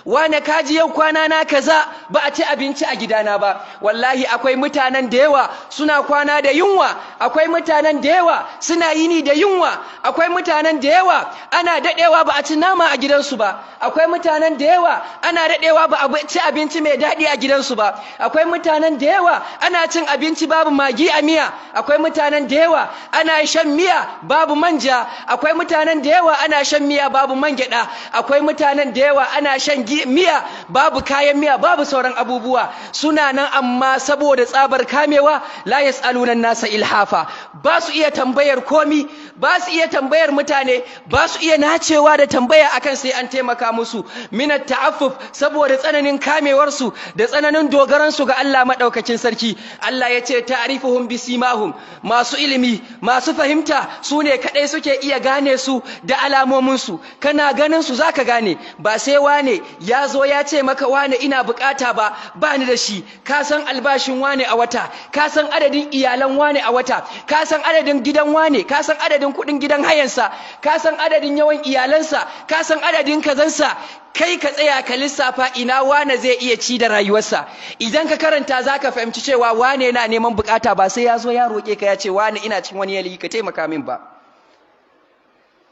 Wane, kaji yau kwana na kaza ba a ci abinci a gidana ba. Wallahi akwai mutanen da yawa suna kwana da yunwa, akwai mutanen da yawa suna yini da yunwa, akwai mutanen da yawa ana dadewa ba a ci nama a gidansu ba, akwai mutanen da yawa ana dadewa ba a ci abinci mai daɗi a gidansu ba, akwai mutanen da yawa ana cin abinci babu magi a miya, akwai mutanen da yawa ana shan miya babu manja, akwai mutanen da yawa ana shan miya babu man gyaɗa, akwai mutanen da yawa ana shan miya babu kayan miya, babu sauran abubuwa. Suna nan, amma saboda tsabar kamewa, لا يسألون الناس إلحافا, ba su iya tambayar komi, ba su iya tambayar mutane, ba su iya nacewa da tambaya akan sai an taimaka musu. من التعفف, saboda tsananin kamewarsu da tsananin dogaransu ga Allah madaukakin sarki. Allah ya ce تعرفهم بسيماهم, masu ilimi, masu fahimta, su ne kadai suke iya gane su da alamominsu. Kana ganin su zaka gane, ba sai wane ya zo ya ce maka, "Wane, ina bukata ba, ba ni da shi." Ka san albashin wane a wata, ka san adadin iyalan wane a wata, ka san adadin gidan wane, ka san adadin kudin gidan hayansa, ka san adadin yawan iyalansa, ka san adadin kazansa. Kai ka tsaya ka lissafa ina wane zai iya ci da rayuwarsa. Idan ka karanta, zaka fahimci cewa wane yana neman bukata, ba sai ya zo ya roƙe ka ya ce, "Wane, ina cikin wani yanayi, ka taimaka min" ba.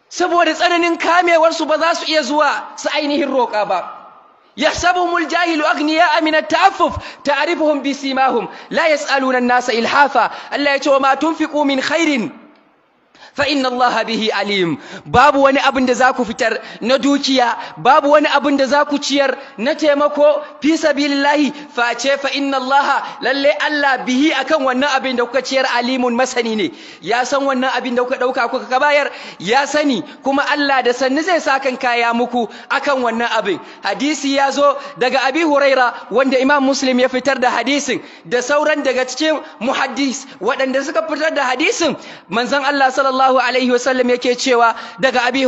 Saboda tsananin kamewarsu, ba za su iya zuwa su ainihin roƙa ba. يحسبهم الجاهل أغنياء من التعفف تعرفهم بسيماهم لا يسألون الناس إلحافا. الله يقول وما تنفقوا من خير فإن الله به عليم. Babu wani abin da zaku fitar na dukiya, babu wani abin da zaku ciyar na taimako في سبيل الله, face فإن الله, lalle Allah, به, akan wannan abin da kuka ciyar, عليم, masani ne. Ya san wannan abin da kuka dauka kuka bayar, ya sani, kuma Allah da sanni zai sakan kaya muku akan wannan abin. Hadisi ya zo daga Abi Huraira, wanda Imam Muslim ya fitar da hadisin da sauran daga cikin muhaddis waɗanda suka fitar da hadisin. Manzon Allah صلى الله عليه وسلم yake cewa daga Abi